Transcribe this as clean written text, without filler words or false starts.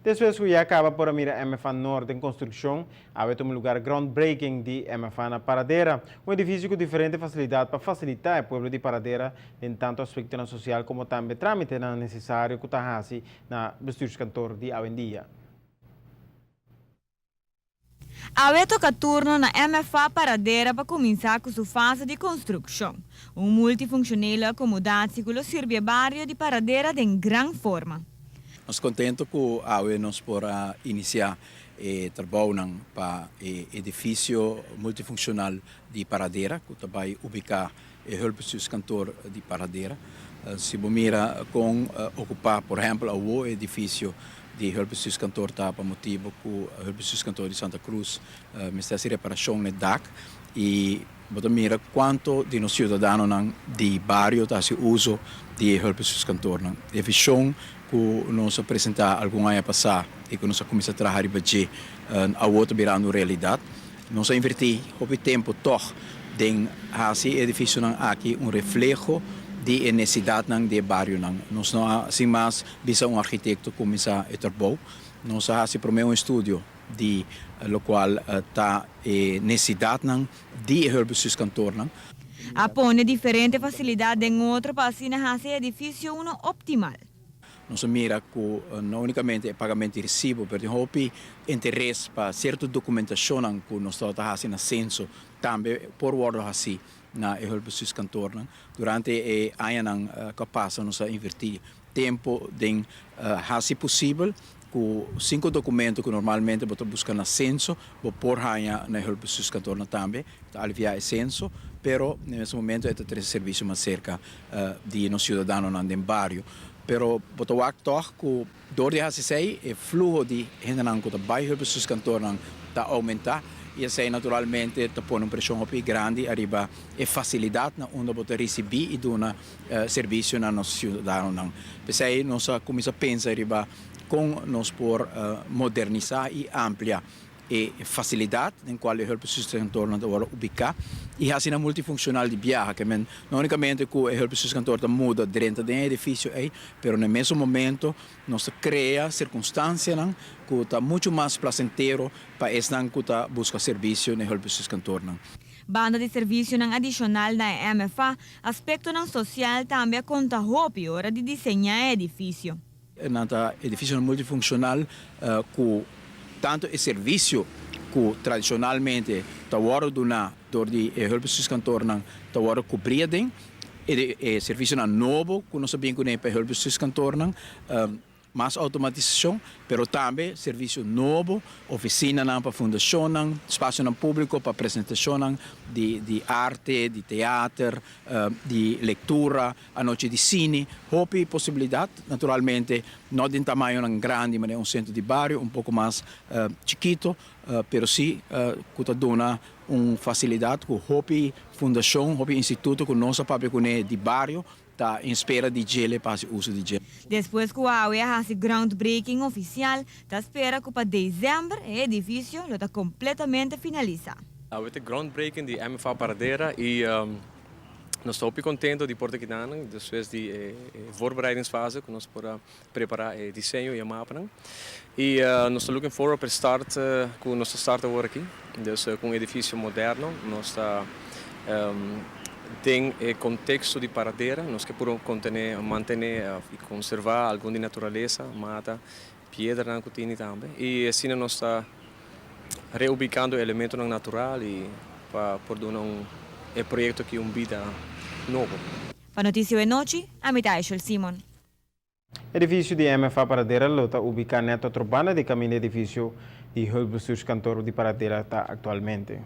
Despues cu ya caba por a mira MFA Noord den construccion, awe tuma lugar groundbreaking di MFA na Paradera, un edificio cu diferente facilidad pa facilita e pueblo di Paradera den tanto aspectonan social como tambe tramitenan necesario cu ta haci na bestuurskantoor di awendia. Awe toca turno na MFA Paradera pa cuminsa cu su fase di construccion. Un multifunctionele accommodatie cu lo sirbi e bario di Paradera den gran forma. Nos contento cu awe nos por a inicia e trabounan pa e edificio multifuncional di Paradera cu ta bay ubica e hulpbestuurskantoor di Paradera. Si bo mira con ocupa por ehempel awo e edificio di hulpbestuurskantoor ta pa motibo cu hulpbestuurskantoor di Santa Cruz mester haci reparacion na e dak y bo ta mira cuanto di nos ciudadanonan di bario ta haci uso di e hulpbestuurskantoornan. E vision cu nos a presenta algun aña pasa y cu nos a cuminsa traha riba dje awo ta birando un realidad. Nos a inverti hopi tempo tog den haci e edificionan aki un refleho di e necesidadnan di e barionan. Nos no a sin mas bisa un architecto cuminsa e trabou. Nos a haci prome un estudio di locual ta e necesidadnan di e hulpbestuurskantoornan. A pone diferente facilidad den otro pa asina haci e edificio uno optimal. Nos a mira cu no unicamente e pagamento di recibo, pero tin hopi interes pa cierto documentacionnan cu nos tabata haci na censo tambe por wordo haci na e hulpbestuurskantoornan. Durante e añanan cu a pasa nos a inverti tempo den haci posibel cu cinco documento cu normalmente bo ta busca na censo bo por haya na e hulpbestuurskantoornan tambe. Ta alivia e censo, pero na e mes momento e ta trece servicio mas cerca di nos ciudadanonan den bario. Pero bo ta wak tog cu door di haci esey e fluho di hendenan cu ta bay hulpbestuurskantoornan ta aumenta y esey naturalmente ta pone un presion hopi grandi ariba e facilidad na unda bo ta ricibi y duna servicio na nos ciudadanonan. P'esey nos a cuminsa pensa riba con nos por modernisa y amplia e facilidad den cual e hulpbestuurskantoornan ta wordo ubica y haci nan multifuncional di biaha, ke men no unicamente cu e hulpbestuurskantoor ta muda drenta den e edificio ey, pero na e mesun momento nos ta crea circunstancianan cu ta mucho mas placentero pa esnan cu ta busca servicio na e hulpbestuurskantoornan. Banda di servicionan adicional na e MFA, aspectonan social tambe a conta hopi ora di diseña e edificio. Nan ta edificionan multifuncional cu tanto e servicio cu tradicionalmente ta wordo duna door di e hulpbestuurskantoornan ta wordo cubri aden. E servicionan nobo cu nos a bin cune pa e hulpbestuurskantoornan, mas automatisacion, pero tambe servicio nobo, oficinanan pa fundacionnan, espacionan publico pa presentacionnan di arte, di teater, di lectura, anochi di cine, hopi posibilidad, naturalmente no den tamañonan grandi manera un centro di bario, un poco mas chikito, pero si cu ta duna un facilidad cu hopi fundacion, hopi instituto cu nos a papia cune di bario ta en spera di djele pa haci uso di dje. Despues cu awe a haci groundbreaking oficial, ta spera cu pa december e edificio lo ta completamente finalisa. Awe ta groundbreaking di MFA Paradera y nos ta hopi contento di por ta kidanan despues di e voorbereidingsfase cu nos por a prepara e diseño y e mapanan. Y nos ta looking forward pa e start cu nos ta start awor aki. Dus cu un edificio moderno nos ta den e contexto di Paradera. Nos ke puro contene, mantene y conserva algun di naturalesa, mata, piedranan cu tini tambe. Y asina nos ta reubicando elementonan natural y pa por duna un e proyecto aki un bida nobo. Pa Noticia Awe Nochi, ami ta Aishel Simon. Edificio di MFA Paradera lo ta ubica net otro banda di caminda edificio di Hulpbestuurskantoor di Paradera ta actualmente.